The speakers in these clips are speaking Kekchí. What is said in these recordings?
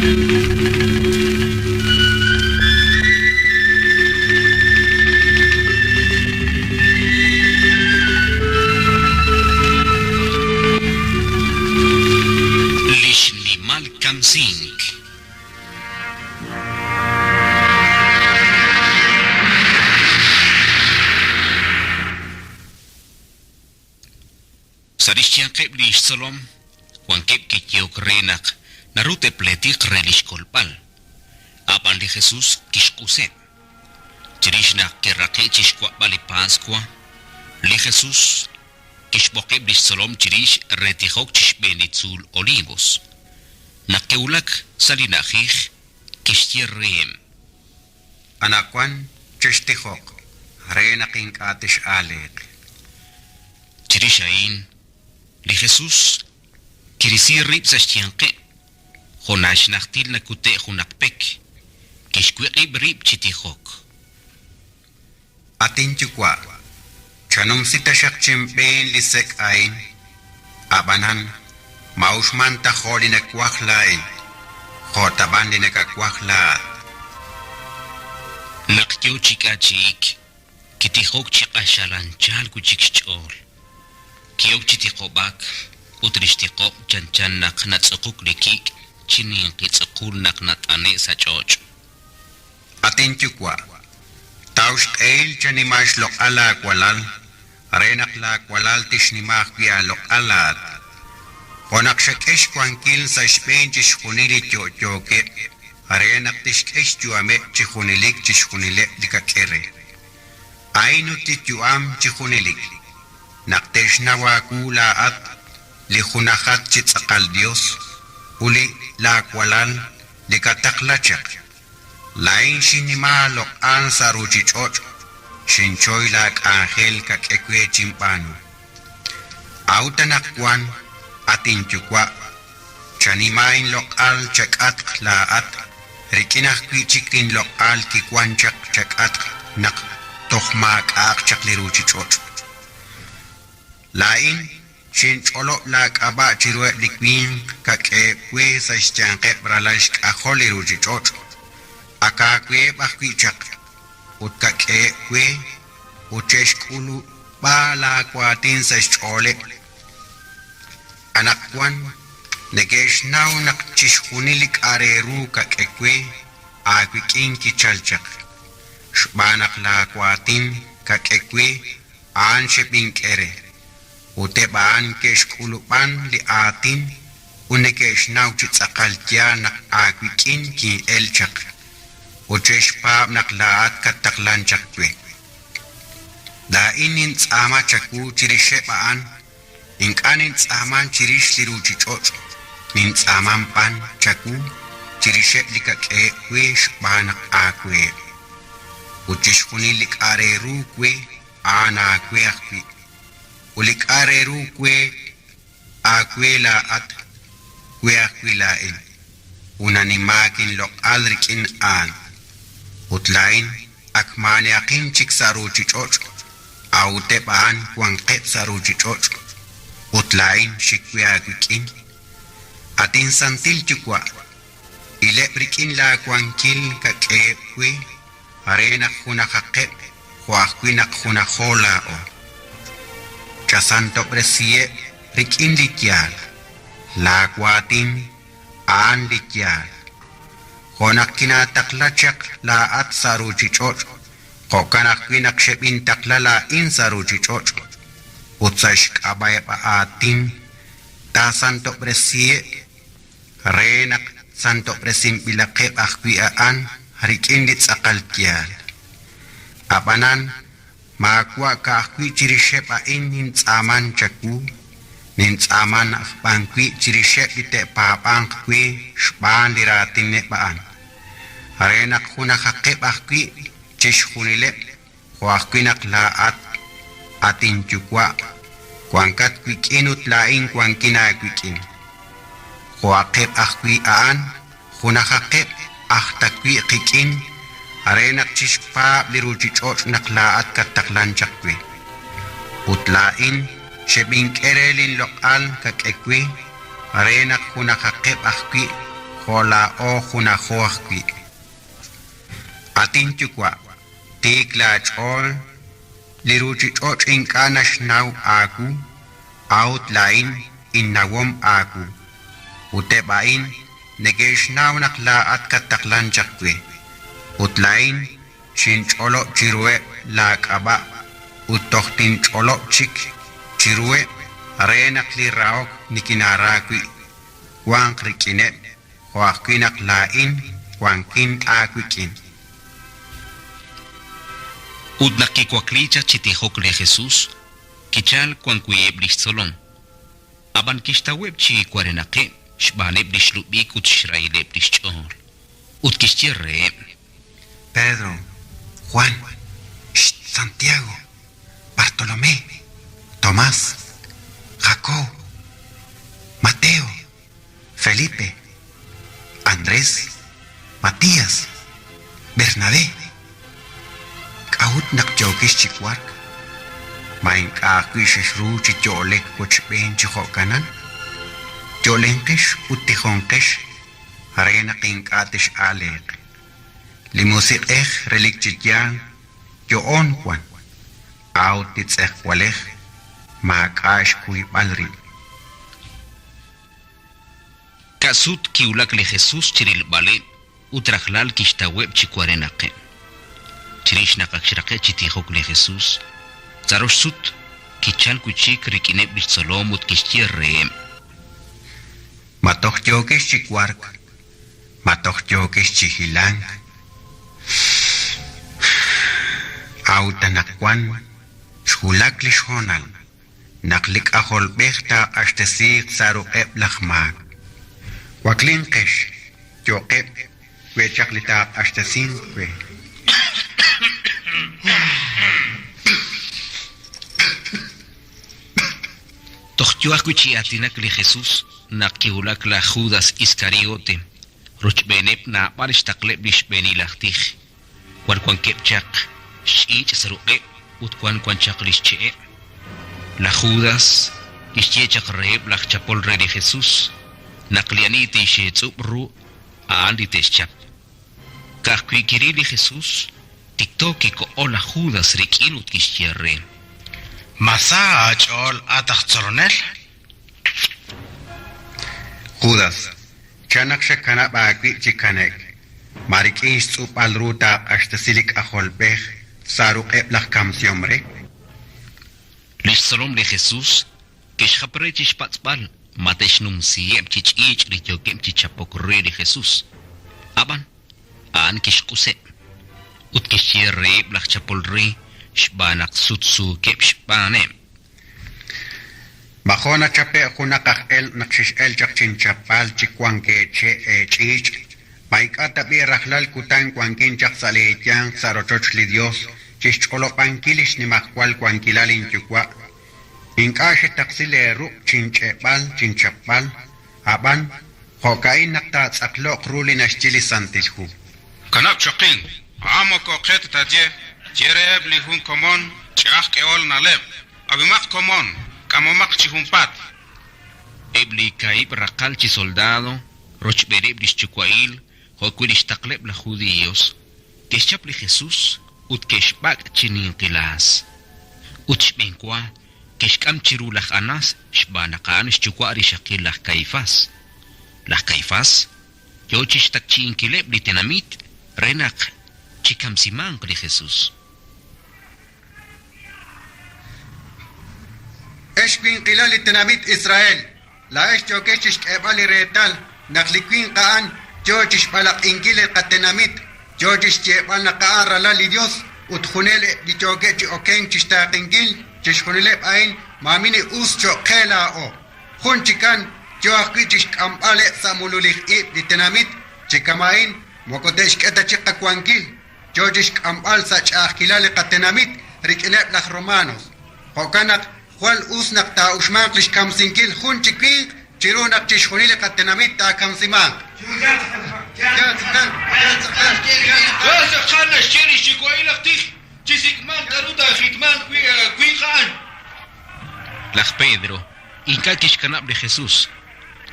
Li xnimal kamsink. Sa' li xyanqeb' li xtzolom wankeb' ke'yehok re naq naru te'pleetiq re li xkolb'al. A'b'an li Jesus kixq'useb'. Chirix naq ke'raqe' chi xwa'b'al li Paswa, li Jesus kixb'oqeb' li xtzolom chirix re tijok chi xb'een li tzuul Olivos. Naq ke'wulak sa' li na'ajej, kixye reheb'. Anaqwan chextijoq re naq ink'a' tex'aaleeq. Chirix a'in, li Jesus kirisi rib' sa' xyanqeb', jo' naxnajtil nakute' junaq pek, kixwiq'ib' rib' chi tijok. At inYuwa', chanumsi taxaq chinb'een li sek' a'in, a'b'anan ma'uxman ta jo' li nawaj laa'in, jo' ta b'an li nakawaj laa'at. Naq yoo chi k'achi'ik, kitijok chi q'axal anchal wi' chik xch'ool. Ki'ok chi tiqob'ak ut li xtiqob' chanchan naq natz'uquk li kik' chi ninqi tz'uqul naq nat'ane' sa' ch'och'. At inYuwa', taw xq'ehil chanima xloq'al laawalal, re naq laawalal tixnima ajwi' aaloq'al laa'at. Jo' naq xak'e xwankil sa' xb'een chixjunil li yo'yookeb' re naq tixk'e xyu'ameb' chi junelik chixjunileb' li kak'e re. A'in ut li yu'am chi junelik, naq te'xnaw aawu laa'at li junajat chi tz'aqal Yos ut li laawalal li kataqla chaq. Laa'in xinnima aaloq'al sa' ruuchich'och', xinchoy laak'anjel kak'e we chinb'aanu. A'ut anaqwan, at inYuwa', chanima inloq'al chak'atq laa'at, rik'in ajwi' chik linloq'al kiwank chaq chak'atq naq toj maak'a'aq chaq li ruuchich'och'. Laa'in xinch'olob' laak'ab'a' chiruheb' li winq kak'eheb' we sa' xyanqeb' ralal xk'ajol li ruuchich'och', ak aaweheb' ajwi' chaq, ut kak'eheb' we, ut che'xk'ulub'a laawaatin sa' xch'ooleb'. Anaqwan neke'xnaw naq chixjunil li k'a' re ru kak'e we aawik'in kichalk chaq, xb'aan naq laawaatin kak'e we a'an xeb'ink'e re, ut eb' a'an ke'xk'ulub'an li aatin ut neke'xnaw chi tz'aqal yaal naq aawik'in kin'el chaq, ut xe'xpaab' naq laa'at kattaqlan chaq we. Laa'in nintz'aama chawu chirixeb' a'an, ink'a' nintz'aaman chirix li ruuchich'och', nintz'aaman b'an chawu chirixeb' li kak'eheb' we xb'aan naq aaweheb'. Ut chixjunil li k'a' re ru we a'an aawe ajwi', ut li k'a' re ru we aawe laa'at, we ajwi' laa'in, ut nanimaak inloq'al rik'in a'an. Ut laa'in ak maani'aqin chik sa' ruuchich'och', a'ut eb' a'an wanqeb' sa' ruuchich'och', ut laa'in xik we aawik'in. At inSantil Yuwa', ileb' rik'in laawankil kak'eheb' we re naq junajaqeb' jo' ajwi' naq junajo laa'o. Chasantob'resiheb' rik'in li yaal, laawaatin a'an li yaal. Jo' naq kinaataqla chaq laa'at sa' ruuchich'och', jo'kan ajwi' naq xeb'intaqla laa'in sa' ruuchich'och', ut sa' xk'ab'a'eb' aatin taasantob'resiheb' re naq santob'resinb'ilaqeb' ajwi' a'an rik'in li tz'aqal yaal. Ab'anan, maawa' ka'ajwi' chirixeb' a'in nintz'aaman chawu, nintz'aaman aj b'an wi' chirixeb' li te'paab'anq we xb'aan li raatineb' a'an, re naq junajaqeb' ajwi' chixjunileb' Jo' ajwi' naq laa'at, at inYuwa', wankat wik'in ut laa'in wankin aawik'in. Jo'aqeb' ajwi' a'an, junajaqeb' aj ta wi' qik'in re naq chixpaab' li ruuchich'och' naq laa'at kattaqlan chaq we. Ut laa'in xeb'ink'e re linloq'al kak'e we re naq junajaqeb' ajwi' jo' laa'o junajo ajwi'. At inYuwa', tiik laach'ool, li ruuchich'och' ink'a' naxnaw aawu, a'ut laa'in innawom aawu, ut eb' a'in neke'xnaw naq laa'at kattaqlan chaq we, ut laa'in xinch'olob' chiruheb' laak'ab'a' ut toj tinch'olob' chik chiruheb' re naq li rahok nikinaara wi' wanq rik'ineb' jo' ajwi' naq laa'in wankin aawik'in. Ut naq kiwakli chaq chi tijok li Jesus, kichalk wan wi' eb' li xtzolom. Ab'an kixtaweb' chi warenaqeb' xb'aaneb' li xlub'ik ut xrahileb' li xch'ool. Ut kixye reheb'. Pedro, Juan, Santiago, Bartolomé, Tomás, Jacob, Mateo, Felipe, Andrés, Matías, Bernabé. K'a'ut naq yookex chi wark? Ma ink'a' ajwi' xexru chi yo'lek wochb'een chi jo'kanan? Yo'lenqex ut tijonqex re naq ink'a' tex'aaleeq. Li Musiq'ej relik chi yaal yo'oon wan, a'ut li tz'ejwalej maak'a' xkuyb'al rib'. Ka'sut kiwulak li Jesus chi rilb'aleb' ut rajlal kixtaweb' chi warenaqeb'. Chirix naq ak xraqe' chi tijok li Jesus, sa' rox sut kichalk wi' chik rik'ineb' li xtzolom ut kixye reheb'. Ma toj yookex chi wark? Ma toj yookex chi hilank? A'ut anaqwan xwulak li xhoonal naq li K'ajolb'ej taaq'axtesiiq sa' ruq'eb' laj maak. Waklinqex, yo'qeb' we' chaq li taaq'axtesinq we. Toj yo ajwi' chi aatinak li Jesus naq kiwulak laj Judas Iskariote rochb'eeneb' naab'al xtaqleb' li xb'eenil aj tij. Wan wankeb' chaq xch'iich' sa' ruq'eb' ut wan wan chaq li xche'eb'. Laj Judas kixye chaq reheb' laj chapol re li Jesus naq li ani tixtz'ub' ru a'an li te'xchap. Ka'ajwi' kiril li Jesus, tikto kikoho laj Judas rik'in ut kixye re. Ma sa aach'ool, at aj Tzolonel? Judas, chan naq xakanab' aawib' chi kane'k, ma rik'in xtz'ub'al ru taaq'axtesi li K'ajolb'ej sa' ruq'eb' laj kamsihom re? Li xtzolom li Jesus ke'xjap re chi xpatz'b'al ma te'xnumsiheb' chi ch'iich' li yookeb' chi chapok re li Jesus. Ab'an, a'an kixq'useb' ut kixye reheb' laj chapol re xb'aan naq sutsuukeb' xb'aaneb'. Ma jo' nachape' junaq aj elq' naq xex'elk chaq chinchapb'al chi wank eeche' eech'iich'? Ma ink'a' tab'i' rajlal kutan wankin chaq sa' leeyanq sa' rochoch li Yos chi xch'olob'ankil li xnimajwal wankilal inYuwa'? Ink'a' xetaqsi leeruq' chinch'e'b'al chinchapb'al, ab'an jo'ka'in naq taatz'aqloq ru li naxye li Santil Hu. Kanab' choqink, a'an moko qe ta taaye, ye reheb' li jun komon chi aj k'ehol na'leb', Ab'imaq komon, k'amomaq chi junpaat. Eb' li kaahib' raqal chi soldado rochb'eeneb' li xyuwa'il jo'wi' li xtaqleb' laj Judíos, ke'xchap li Jesús ut ke'xb'ak' chi ninqi laas. Ut xb'eenwa ke'xk'am chiru laj Anás xb'aan naq a'an xyuwa' rixaqil laj Caifás. Laj Caifás yo chi xtakchi'inkileb' li tenamit re naq chikamsimanq li Jesús. Ex winqilal li tenamit Israel, laa'ex yookex chi xk'eeb'al li reetal naq li winq a'an yo chi xb'alaq'inkil li qatenamit, yo chi xyeeb'al naq a'an Ralal li Yos ut junel eb' li yookeb' chi okenk chi xtaaqenkil chixjunileb' a'in maamini us cho'q qe laa'o. Jun chikan yo ajwi' chi xk'amb'al eb' sa' mululij ib' li tenamit chi kama'in moko te'xk'e ta chik qawankil. Yo chi xk'amb'al sa' ch'a'ajkilal li qatenamit rik'ineb' laj Romanos. Jo'kan naq jwal us naq taa'uxmanq li xkamsinkil jun chi winq chiru naq chixjunil li qatenamit taakamsimanq. Yaal tz'aqal, yaal tz'aqal, yaal tz'aqal. Yaal tz'aqal naxye li xyuwa'il aj tij, chisik'manq k'aru taajitmanq wi' winq a'an. Laj Pedro ink'a' kixkanab' li Jesus,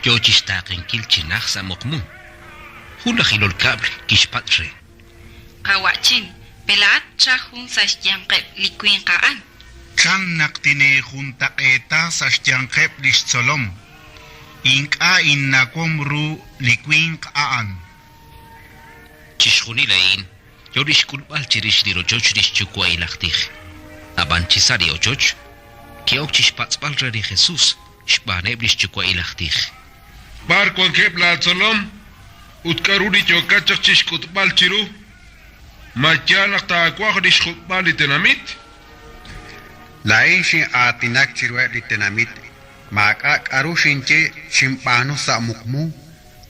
yo chi xtaaqenkil chi najt sa' muqmu. Jun laj ilol kab'l kixpatz' re. Qawa'chin, pe laa'at chaj jun sa' xyanqeb' li winq a'an? Chan naq tineejuntaq'eeta sa' xyanqeb' li xtzolom, Ink'a' innawom ru li winq a'an. Chixjunil a'in yo li xk'ulb'al chirix li rochoch li xyuwa'il aj tij. Ab'an chisa' li ochoch, ke'ok chi xpatz'b'al re li Jesús xb'aaneb' li xyuwa'il aj tij. B'ar wankeb' laatzolom ut k'aru li yookat chaq chi xk'utb'al chiru? Ma yaal naq taawaj li xjuk'b'al li tenamit? Laa'in xin'aatinak chiruheb' li tenamit, maak'a' k'aru xinye xinb'aanu sa' muqmu,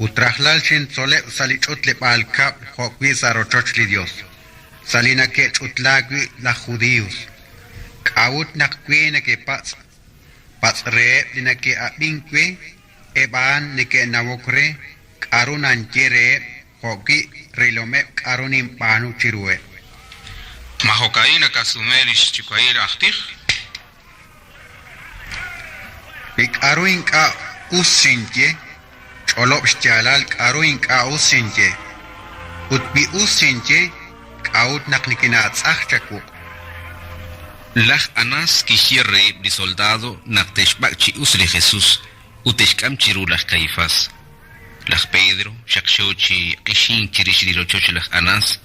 ut rajlal xintzoleb' sa' li ch'utleb'aal kab'l jo'wi' sa' rochoch li Yos, sa' li nake'ch'utlaak wi' laj Judíos. K'a'ut naq wi nekepatz'? Patz' reheb' li neke'ab'ink we, eb' a'an neke'nawok re k'aru nanye reheb' jo'wi' rilomeb' k'aru ninb'aanu chiruheb'. Ma jo'ka'in nakasume li xyuwa'il aj tij? Wi k'aru ink'a' us xinye, ch'olob' xyaalal k'aru ink'a' us xinye. Ut wi us xinye, k'a'ut naq nikinaatz'aj chawuq'? Laj Anás kixye reheb' li soldado naq te'xb'ak' chi us li Jesús ut te'xk'am chiru laj Caifás. Laj Pedro xaqxo chi q'ixink chirix li rochoch laj Anás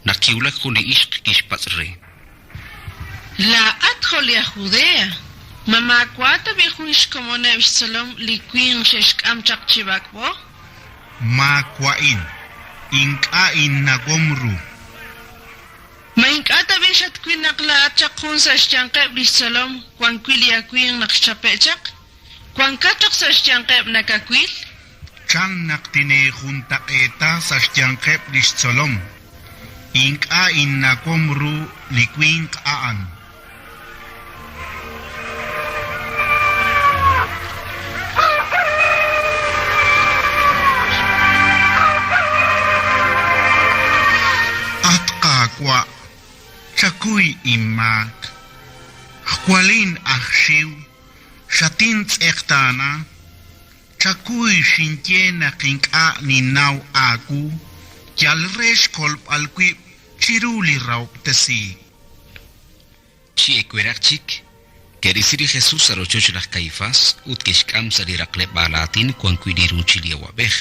naq kiwulak jun li ixq kixpatz' re. Laa'at jo' li aj Judea, ma maawa' tab'i' jun xkomoneb' xtzolom li winq xe'xk'am chaq chi b'ak'b'o? Maawa'in, ink'a' innawom ru. Ma ink'a' tab'i' xatwil naq laa'at chaq jun sa' xyanqeb' li xtzolom wan wi' li awinq naq xchape' chaq? Wankat chaq sa' xyanqeb' nakawil? Chan naq tineejuntaq'eeta sa' xyanqeb' li xtzolom, Ink'a' innawom ru li winq a'an. At Qaawa', chakuy inmaak. Jwalin aj xiw, xatintz'eqtaana. Chakuy xinye naq ink'a' ninnaw aawu, yal re xkolb'al wib' chiru li rahob'tesiik. Chi eweraq chik, ke'risi li Jesus sa' rochoch laj Kaifás ut ke'xk'am sa' li raqleb'aal aatin wan wi' li ruuchil li awab'ej.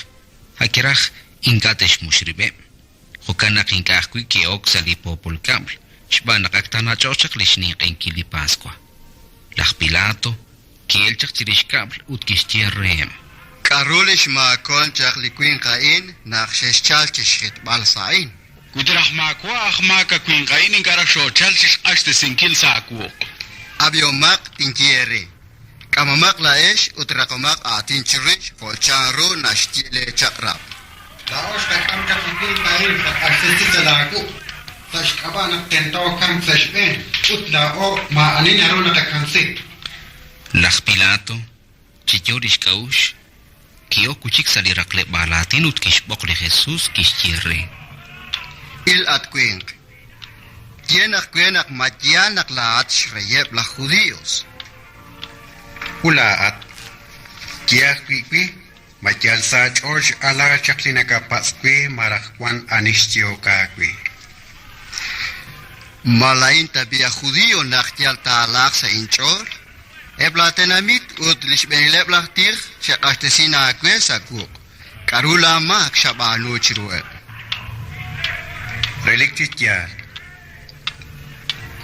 A' keraj ink'a' te'xmux rib'eb'. Jo'kan naq ink'a' ajwi' ke'ok sa' li poopol kab'l xb'aan naq ak taanach'oq chaq li xninq'ehinkil li Paswa. Laj Pilato ki'elk chaq chirix kab'l ut kixye reheb'. K'aru li xmaakon chaq li winq a'in naq xexchalk chi xjitb'al sa' a'in? Wi ta raj maawa' aj maak a winq a'in ink'a' raj xoochalk chi xq'axtesinkil sa' aawuq'. Ab'ihomaq tinye eere, k'amomaq laa'ex ut raqomaq aatin chirix jo' chanru naxye leechaq'rab'. Laa'o xqak'am chaq li winq a'in xqaq'axtesi sa' laawuq' sa' xk'ab'a' naq tento kamk sa' xb'een, ut laa'o maa'ani naru naqakamsi. Laj Pilato, chi yo li xk'a'uxl, ki'ok wi' chik sa' li raqleb'aal aatin ut kixb'oq li Jesús, kixye re. Il, at winq, ye naq we naq ma yaal naq laa'at xreyeb' laj Judíos. Ut laa'at, ye ajwi' we Ma yal sa' aach'ool x'ala chaq li nakapatz' we malaj wan ani xyehok aawe? Ma laa'in tab'i' aj Judio naq yal taalaaq sa' inch'ool? Eb' laatenamit ut li xb'eenileb' laj tij xe'q'axtesin aawe sa' wuq'. K'aru laamaak xab'aanu chiruheb'? Relik chi yaal,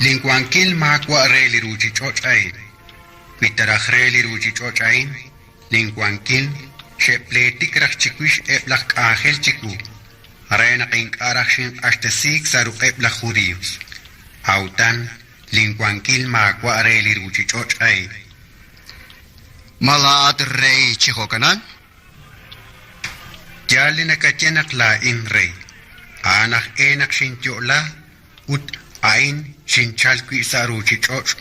linwankil maawa' re li ruuchich'och' a'in. Wi ta raj re li ruuchich'och' a'in, Linwankil xe'pleetik raj chiwix eb' laj k'anjel chiwu, re naq ink'a' raj xinq'axtesiik sa' ruq'eb' laj Judios. A'utan, linwankil maawa' re li ruuchich'och' a'in. Ma laa'at rey chi jo'kanan? Yaal li nakaye naq laa'in rey. A'an aj e naq xinyo'la Ut a'in xinchalk wi' sa' ruuchich'och',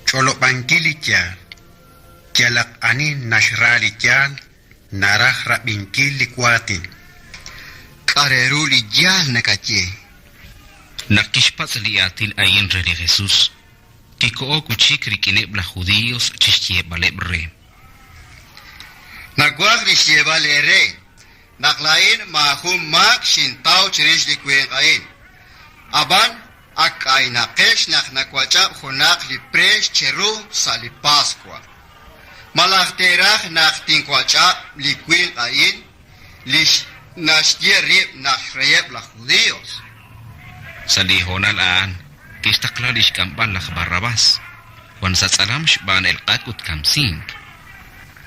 ch'olob'ankil li yaal. Yalaq ani naxra li yaal, naraj rab'inkil li waatin. K'a' re ru li yaal nakaye? Naq kixpatz' li aatin a'in re li Jesus, kikoho wi' chik rik'ineb' laj Judíos chi xyeeb'aleb' re. Nawaj li xyeeb'al eere. naq laa'in maajun maak xintaw chirix li winq a'in. Ab'an ak k'aynaqex naq nawach'ab' junaq li preex cheru sa' li Paswa. Malaj teeraj naq tinwach'ab' li winq a'in li naxye rib' naq xreyeb' laj judíos? Sa' li hoonal a'an kixtaqla li xk'amb'al laj Barrabás, wan sa' tz'alam xb'aan elq'ak ut kamsink.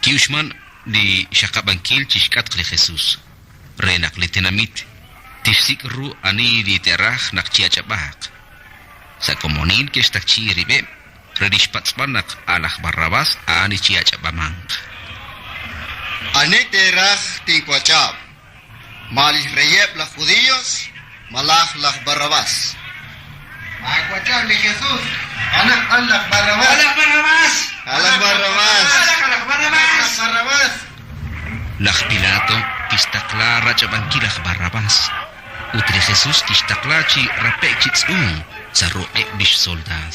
Ki'uxman li xaqab'ankil chi xk'atq li Jesus, re naq li tenamit tixsik' ru ani li te'raj naq chi'ach'ab'aaq. Sa' komonil ke'xtakchi'i rib'eb' re li xpatz'b'al naq a' laj Barrabás a'an li chi'ach'ab'amanq. Ani teeraj tinwach'ab', ma li xreyeb' laj judíos malaj laj Barrabás? Maawach'ab' li Jesús, a'anaq b'an laj Barrabás. A' laj Barrabás! A' laj Barrabás! A' laj Barrabás! Barrabás! Laj Pilato kixtaqla rach'ab'ankil laj Barrabás, ut li Jesús kixtaqla chi rape'k chi tz'uum sa' ruq'eb' li xsoldaad.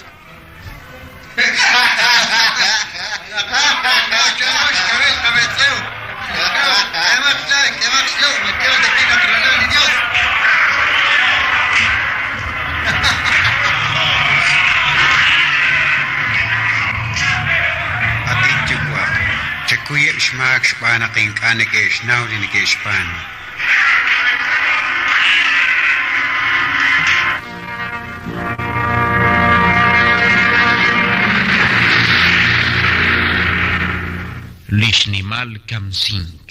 At inYuwa', chakuyeb' xmaak xb'aan naq ink'a' neke'xnaw li neke'xb'aanu. Li xnimal kamsink.